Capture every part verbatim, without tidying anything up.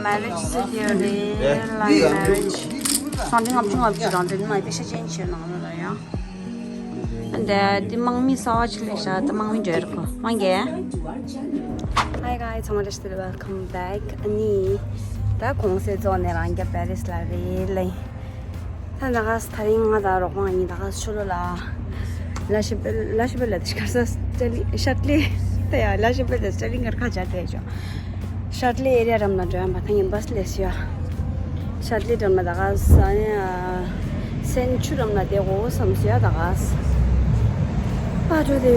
མ་རེ་ཇི་ཟེར་གྱི་ཡོད་རེད། ལའི་མ་རེ་ཇི། སང་ཉིན་ལྔ་བཅུ་ང་བཅུ་རང་དེ་ནི་མ་དེ་ཤ་ཆེན་ཆེ་ནང་ལ་ཡང་། འདི་དེ་དམག་མི་གསར་པ་ཅིག་སླེབས་ཤག་དེ་དམག་མི་འདྲ་རེད་ཁོ། མང་གེ། Hi guys, ཚང་མ་བཀྲ་ཤིས་བདེ་ལེགས། Welcome back. ཨ་ནི་ད་གུང་སེང་རྫོགས་ནས་རང་རྒྱལ་པེ་རིས་ལ་རེད་ལེ། ད་ད་ག་ས་དེ་རིང་ང་དང་རོགས་པ་གཉིས་ད་ག་ས་ཆུ་ལོ་ལ། ལ་ཤི་པེ་ལ་ཤི་པེ་ལ་དེ་ག་ས་སི་ཊ་ལི་ཤར་ལི། ད་ཡ་ལ་ཤི་པེ་ལ་སི་ཊ་ལི་ངར་ཁ་སྦྱར་ཏེ་ཆོ། ཤར་ལི་ཨེ་རི་ཡ་འགྲམ་ལ་འགྲོ་ཡ་མ་ཐང་ངི་བྷ་སི་སླེབས་སོ་ཡ། ཤར་ལི་འགྲམ་ལ་ད་ག་ས་ཨ་ནི་སེན་ཆུ་འགྲམ་ལ་བསྡད་དགོས་བསམ་སོ་ཡ་ད་ག་ས། ཨ་འགྲོ་དེ།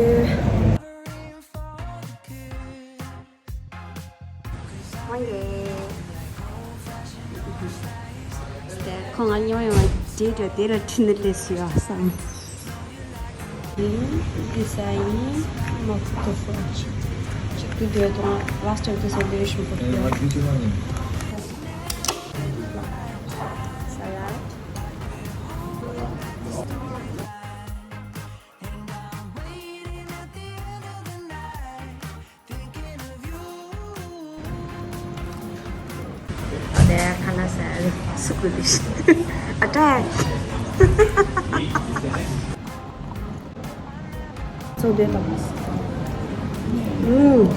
མང་གེ། དེ་ཁོ་ང་ཉོ་ཡོང་བ་དེ་འདྲ་དེ་ལ་ཁྲིད་ནས་སླེབས་སོ་ཡ་བསམ། འདི་ས་ཡིན་མོག་ཏོ་ཧྥོ་ཅིག་ཅིག་ཏུ་དེ་དང་last of the celebration for salad. ཨ་ལས་ཁ་ལག་ཟ་ཡ་རེད། སུ་དགོས་དེ་ཨ་ཀྲ། ཚོགས་སྡེ་དང་། ཨུམ།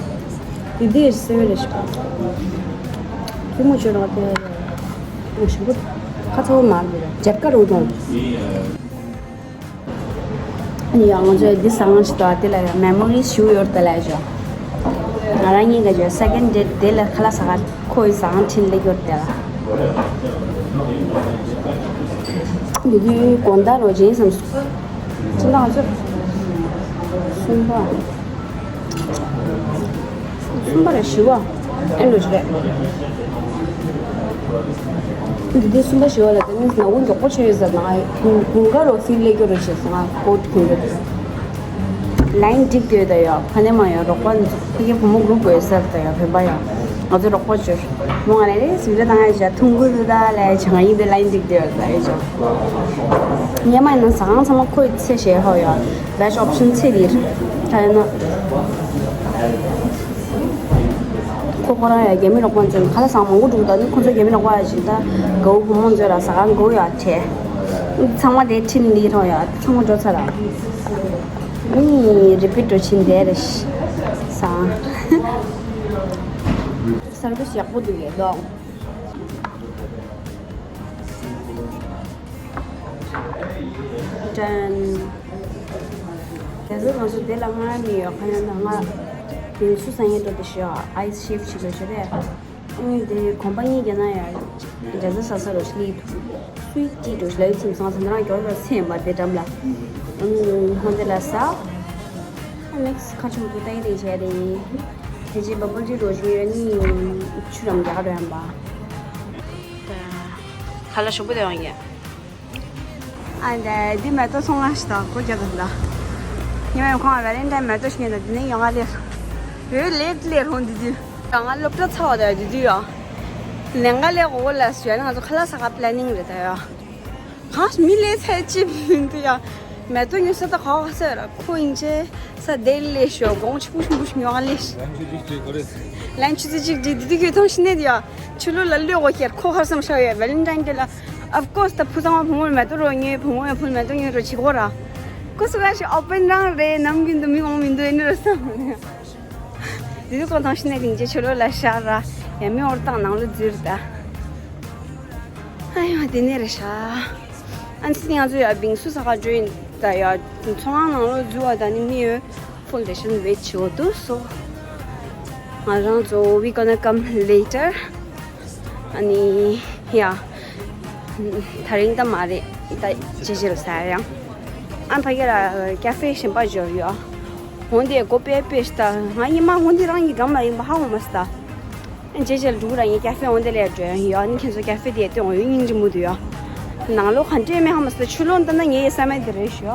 དེ་དེ་སེ་བེ་རེ་ཞིག་ཐུག་མོ་ཆོད་རོགས་དེ། ཨུ་ཞིམ་པོ། ཁ་ཚ་བོ་མ་རེད། སྦྱར་ཀ་རུ་དང་། ཡང་ང་ཚོས་འདི་ཟ་ངང་ཞིག་དང་དེ་ལ་ཡང་མེ་མོ་རི་ཞུ་ཡོད་དེ་ལ་ཞོ། ང་རང་གཉིས་ཀ་ཞོ་སེ་ཀེན་ཌེ་ཊི་དེ་ལ་ཁ་ལག་ཟ་ག་ཁོ་ཡི་ཟ་ངང་ཁྲིད་ལེ་ཡོད་དེ་ལ། འདི་དུས་དགོང་དག་རོ་ཇིན་སམ་སུ། ཁྱིམ་ཐང་ཚོ། གསུམ་པ། གསུམ་པ་རེད་བཞི་བ། ཨེ་འགྲོ་ཞིག་རེད། འདི་དུས་གསུམ་པ་བཞི་བ་ལ་དེ་ནི་ནག་པོ་མགྱོགས་པོ་ཆེ་ཡོད་ཟེར་ན་དགུན་ཁ་རོ་སི་ལེ་གྱོ་རོ་ཞེས་སོང་ང་ཀོ་ཊི་གྱོན་གྱོ། ལའིན་འགྲིག་དུས་ད་ཡོད་ཕ་ནས་མ་ཡོད་རོགས་པ་ཕ་གི་བུ་མོ་གུ་རུབ་ཡོད་ཟེར་ད་ཡོད་བོད་པ་ཡོད་ང་ཚོ་རོགས་པ་བྱོས་མོ་ང་ལ་རེ་སི་ལེ་དང་ང་ཞག་ཐུང་གུ་རུ་ད་ལས་བྱ་ང་ཡིན་དེ་ལའིན་འགྲིག་དུས་ད་ཡོད་ཅོ། ཉེ་མ་ཡིན་ན་ཟ་ཁང་ཚང་མ་ཁོའི་ཚེ་ཞེས་ཧོ་ཡོད་བེ་ཇི་ཨོབ་ཤན་ཚེ་འདིར་ད་ཡོད་ན། ཁོ་ཁོ་རང་ཡ་རྒྱ་མི་རོགས་པ་ཚོས་ཁ་ལག་ཟ་མང་པོ་འདུག་ད་ནི་ཁོ་ཚོ་རྒྱ་མི་རོགས་པ་ཡ་ཞིག་ད་གའུ་བུ་མོ་ཚོས་ར་ཟ་ཁང་གའུ་ཡ་བྲལ། ཚང་མ་དེ་ཁྲིད་འདི་རོ་ཡ་ཚང་མ་འགྲོ་ཚར་ར། ནི་རི་པིཊ་འགྲོ་ཕྱིན་དེ་རེ་ཤི་ཟ། སར་བིས་ཡག་པོ་འདུག་ཡ་ལོ། ཀྲན། རྒྱ་མཚོ་ང་ཚོ་དེ་ལ་སྔར་ནས་ཡོད་ཁ་ཡོད་ན་ང་དེ་སུ་སང་ཡེ་འགྲོ་དེ་ཤི་ཨའི་སི་ཤེབ་ཞིག་ལ་ཤི་རེད། ཨང་དེ་གོམ་པ་གཉིས་རྒྱ་ནག་ཡ་རྒྱ་མཚོ་ས་ས་རོ་ཤི་ལི་སུའི་ཀྱི་འགྲོ་ཤི་ལ་ཡོད་ཚིམ་སང་ས་ན་རང་གྱོར་ལ་སེམས་པ་དེ་འགྲམ་ལ་ཨང་ཧོན་དེ་ལ་ས་ནེག་སི་ཁ་ཆུང་དུ་ཏའི་རེ་བྱས་རེད། དེ་རྗེས་བ་བུ་ལི་རོ་ཤི་ཡོད་ནི་ཆུ་རམ་རྒྱ་གར་ཡོད་པ། ཁ་ལ་ཞོག་པོ་དེ་ཡོང་ཡ། ཨ་འདི་འདི་མེ་ཏོག་ཚོང་ཁང་ཞིག་དང་སྒོ་རྒྱག་དང་འདྲ། ཉི་མ་ཁོང་ཝེ་ལེན་ཊའིན་མེ་ཏོག་ཞིག་ཉོས་དང་འདི་ནས་ཡོང་ང་སླེབས། བོད་ལེགས་སླེབས་ཧོང་འདི་དུས། ང་སློབ་གྲྭ་ཚར་བ་དང་འདི་དུས་ཡོ། ལེན་ག་ལེ་གོ་ལ་སུ་ཡ་ནི་ང་ཚོ་ཁ་ལག་ཟ་ག་པི་ལེ་ནིང་རེད་ད་ཡོ། གང་མི་ལས་ཚད་ཅི་མི་འདུག་ཡ། མེ་ཏོག་ཉོ་ས་ད་ག་བ་ཟེར་ཁོ་ཡིན་ཆེ་ས་དེ་ལས་ཤོ་གོང་ཆུ་བུ་ཤུ་བུ་ཤུ་ཉོ་ག་ལས་ཤོ། ལན་ཆུ་ཚོད་གཅིག་འདྲི་འདི་དུས་ཁྱོད་ཐོང་ཤི་ནས་ཡ། ཆུ་ལུ་ལ་ལུས་འོ་ཁྱེར་ཁོ་ཁར་སམ་ཤ་ཡོད་ཝེ་ལེན་ཊའིན་ཌེ་ལ། Of course ད་བུ་ཚང་མ་བུ་མོར་མེ་ཏོག་རོ་ཉོས་བུ་མོ་ཡང་བུ་མེ་ཏོག་ཉོས་རོ་བྱེད་གོ་ར། ཀོ་སུ་ག་ཞིག་ཨོ་པན་རང་རེད་ནམ་གིན་དུ་མི་འོང་མི་འདུག་ཨེ་ནི་རོ་སམ། དེ་དུས་ཁོ་ཐང་ཤི་ནས་དེང་ཅེ་ཆུ་ལོ་ལ་ཤར་ར། ཡ་མི་འོར་བཏང་ནང་ལོ་འཛུལ་ད། ཨ་ཡ་དེ་ནས་རེད་ཤག་ཨན་སི་ང་ཚོ་ཡ་བིང་སུ་ས་ག་འགྲོ་ཡིན་ད་ཡ། ཚོང་ཁང་ནང་ལོ་འཛུལ་བ་ད་ནི་མི་ཡོད། Full station wait བྱེད་འོ་འདུག་སོ། ང་རང་ཚོ་we gonna come later. ཨ་ནི་ཡ། ད་རིང་ད་མ་རེད་ད་ཅེ་ཅེ་ལ་ཟ་ཡང་། ཨ་ཕ་གི་ལ་ཀ་ཧྥེ་གཞན་པ་འབྱོར་ཡོད། འོན་ཏེ་སྒོ་པེ་པེ་ཤི་ད་ང་ཉི་མ་འོན་ཏེ་རང་གི་འགྲམ་ལ་ཡིན་པ་ཧ་གོ་མ་སི་ད། རྗེས་ཆེ་ལ་འགྲོ་གི་ར་ཡིན། ཀ་ཧྥེ་འོང་དེ་ལས་འགྲོ་ཡ་ཡིན་ཡོད། ཨ་ནི་ཁྱེད་ཚོ་ཀ་ཧྥེ་དེ་ལྟོས་འོང་ཡོད་སྙིང་རྗེ་མོ་འདུག་ཡོད། ནང་ལོགས་ག་འདྲས་མེད་ཧ་མ་སི་ཆུ་ལོག་འདི་ན་ངའི་ཡ་ས་མེད་དེ་རེད་ཞུ།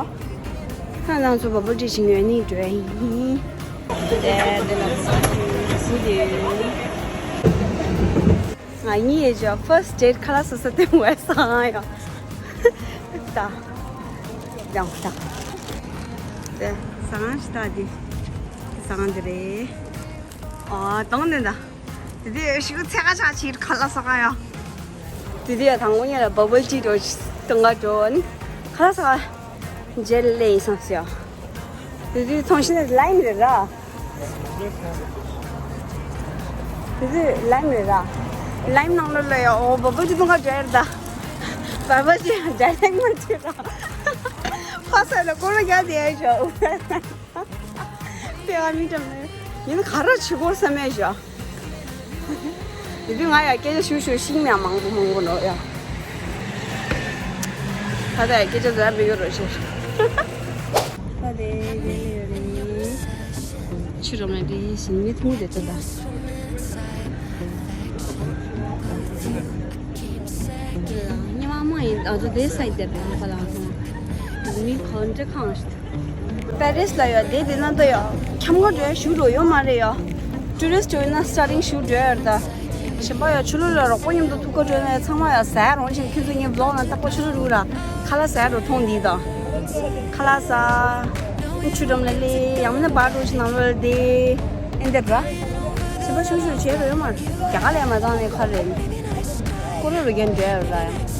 ཨ་ནང་ཚོ་བ་བུ་ཏི་ཞིག་ཡོད་ནི་འགྲོ་ཡ་ཡིན། དེ་དེ་ལ་བུ་དེ་ང་གཉིས་ཡོད་ཅོ་first date ཁ་ལག་ཟ་ས་དེ་མོ་ཡ་ས་ཡ། ད་ཡང་ད་དེ་ས་ཡ་ཞིག་ད་དེ་ས་ཡ་དེ་རེད། ཨ་དང་ནི་ད། དེ་དུས་ཤུགས་ཚད་ཁ་ཆག་ཕྱིར་ཁ་ལག་ཟ་ག་ཡ། དེ་དུས་ཡ་དང་པོ་ཉིད་ལ་བ་བལ་ཊི་འགྲོ་གཏོང་ག་འགྲོ་ནི་ཁ་ལག་ཟ་ག་མཇལ་ལེ་ཡིན་སམ་སོང་ཡ། དེ་དུས་ཚོང་ཤིང་ལ་ལའིམ་རེད་ར། དེ་དུས་ལའིམ་རེད་ར། ལའིམ་ནང་ལོགས་ལ་ཡ་འོ་བ་བལ་ཊི་འཐུང་ག་འགྲོ་ཡ་རེད་ད། བ་བལ་ཊི་འཇལ་ལེ་མ་བྱེད་ར། ཕ་ས་ལ་སྐོར་ར་རྒྱག་བསྡད་ཡ་ཞོ། དེ་ཨ་མི་འགྲམ་ནས་ཡིན་ག་ར་བྱེད་སྐོར་བསམ་མེད་ཞོ། དེ་དུས་ང་ཡ་སྐད་ཆ་ཞུ་ཞུ་ཤིང་མ་མང་པོ་མང་པོ་ནོ་ཡ། ད་ལྟ་སྐད་ཆ་ཟ་མི་ཡོད་རོ་ཞེས། ད་དེ་དེ་ལས་རེད། ཆུ་རོམ་ལ་དེ་ཞིང་མི་ཐུང་དེ་ཚོ་ད། ཉི་མ་མ་ཡིན་ཨ་ཚོ་དེ་སའི་དེ་རེད་ཁ་ལ་ཁོང་། མི་གང་འདྲ་གང་ཞིག་པེ་རིས་ལ་ཡོད་དེ་དེ་ན་ད་ཡོད་ཁྱམས་ཁ་འགྲོ་ཞུ་འགྲོ་ཡོད་མ་རེད་ཡོད། ཊུ་རི་སི་ཊི་ཡོད་ན་སི་ཊར་ཊིང་ཞུ་འགྲོ་ཡོད་ད། གཞན་པ་ཡོད་ཆུ་ལུ་ལ་རོགས་པ་མཉམ་དུ་ཐུག་ག་འགྲོ་ན་ཡོད་ཚང་མ་ཡོད་ཟ་རོང་ཆེན་ཁྱོད་ཚོ་ངའི་བི་ལོག་ན་རྟག་པར་ཆུ་ལུ་རུ་ར་ཁ་ལག་ཟ་རོ་མཐོང་འདི་དང་། ཁ་ལག་ཟ། ཆུ་འགྲམ་ལ་ལི་ཡང་མིན་ན་བར་རོ་ཞིག་ནང་ལོ་ལ་དེ་ཨེ་འདེབས་ར། བྱེད་པ་ཤུགས་ཤུགས་བྱེད་རོ་ཡོད་མ་རྒྱ་ག་ལས་མ་བཏང་ནས་ཁ་རེད། ཀོ་རོ་རུ་རྒྱན་འགྲོ་ཡོད་ར་ཡང་།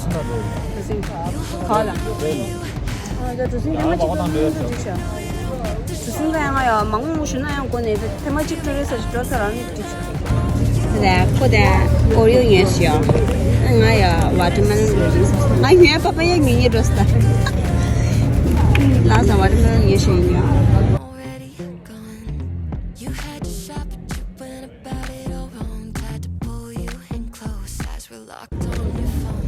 ག་ལ། ཨ་ད་གྲུ་གཟིངས་ཐེངས་མ་གཅིག་ཏུ་མིང་དུ་བྲིས་ཤག་གྲུ་གཟིངས་ད་ཡང་ང་ཡང་མང་པོ་ཞུ་ན་ཡང་གོ་ནས་ཐེངས་མ་གཅིག་ཊུ་རི་སི་ཊི་འགྲོ་ཚར་རང་ནས་བྲིས་ཤག་ལས་ཁོ་དང་ཨོ་རིའོ་ཉོས་ཤག་ང་ཡང་ཝ་ཊར་མེ་ལོན་འགྲོ་བཞིན་སོང་། ང་ཉོས་པ་པ་ཡ་ཉོས་ཉོས་འགྲོ་སོང་། ལ་ས་ཝ་ཊར་མེ་ལོན་ཉོས་ཤག་ཉོས། Already gone. You had to shop, but you went about it all wrong. Tried to pull you in close, eyes were locked on your phone.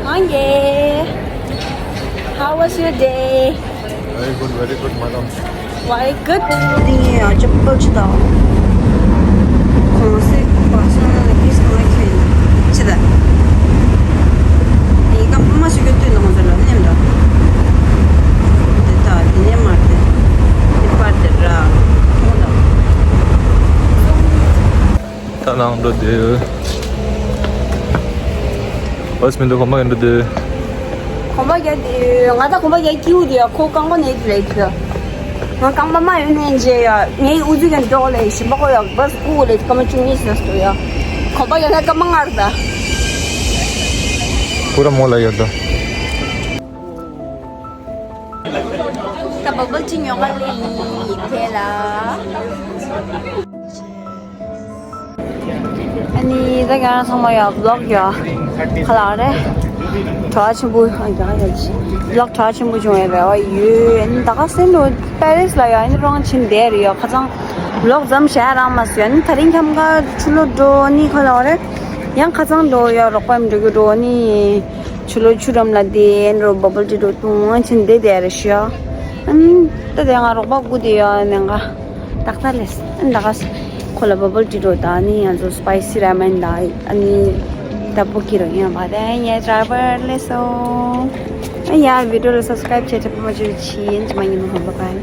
Morning. How was your day? Very good, very good, madam. Very good. ཁོང་སེ་པ་སོང་ལ་ཕིས་གང་ལ་ཁྱེར་ཡིན་ཅི་ད། ཡིན་ག་མ་ཞིག་གི་དུས་ནང་དུ་ལ་ནེམ་ད། དེ་ད་དེ་ནེམ་མ་དེ་དེ་པར་དེ་ར་ཁོང་ད། ད་ནང་འགྲོ་དེ། ཨོས་མིན་དུ་གོམ་པ་ག་འགྲོ་དེ། གོམ་པ་རྒྱག་དེ་ང་ད་གོམ་པ་རྒྱག་སྐྱིད་པོ་དེ་ཡ་ཁོ་རྐང་པ་ནས་དེ་རེད་ཁྱོད། ང་རྐང་པ་མ་ཡོད་ནས་རྗེས་ཡ་ངའི་ཨུ་ཚུགས་ཀྱང་འགྲོ་ལས་ཞིམ་པ་ཁོ་ཡ་བས་ཀུ་ལས་སྐར་མ་བཅུ་གཉིས་ཟེར་སོ་ཡ། གོམ་པ་རྒྱག་ན་སྐར་མ་ལྔ་རེད་ད། པུ་ར་མོ་ལ་ཡོད་དོ། ད་བ་བལ་ཅི་ཉོ་ག་ལེ་ཡིན་དེ་ལ། ཨ་ནི་ད་ག་རང་ཚང་མ་ཡ་བི་ལོག་ཡ་ཁ་ལག་རེད། གྲོགས་ཆེན་པོ་ཨ་ཡ་ཡ་ཅི་བི་ལོག་གྲོགས་ཆེན་པོ་བྱུང་བའི་རེ་བ་ཡོད། ཨ་ནི་ད་ག་སེ་འགྲོ་པེ་རིས་ལ་ཡ་ཨ་ནི་རང་ཕྱིན་བསྡད་རེད་ཡ། ཁ་སང་བི་ལོག་ཙམ་བྱས་རང་མ་སོན། ཨ་ནི་ད་རིང་ཁམས་ཁ་ཆུ་ལོ་འགྲོ་ནི་ཁ་ལག་རེད། ཡང་ཁ་སང་འགྲོ་ཡ་རོགས་པ་མི་འགྲོ་རྒྱུ་འགྲོ་ནི་ཆུ་ལོ་ཆུ་རམ་ལ་དེ་ཨ་ནི་རོ་བ་བལ་ཊི་འགྲོ་ཏུང་ཨ་ཕྱིན་བསྡད་བསྡད་རེད་ཤི་ཡ། ཨ་ནི་ད་དེ་ང་རོགས་པ་སྒུག་བསྡད་ཡ་ནི་ང་། ཏག་ཏག་ལས། ཨ་ནི་ད་ག་ཁོ་ལ་བ་བལ་ཊི་འགྲོ་ད་ནི་ང་ཚོ་སི་པའི་སི་ར་མེན་ད་ཨ་ནི་ཏ་པོ་ཀི་རོ་ཡང་བ་དེ་ངའི་ཌ་རའི་ཝར་སླེབས་སོང་། ཨ་ཡ་བི་ཌི་ཡོ་ལ་སབ་སི་ཀ་རའིབ་བྱེད་ཐུབ་པ་མ་བྱུང་ཕྱིན་ཅི་མ་ཡིན་ནོ་ཧོ་བ་བའི།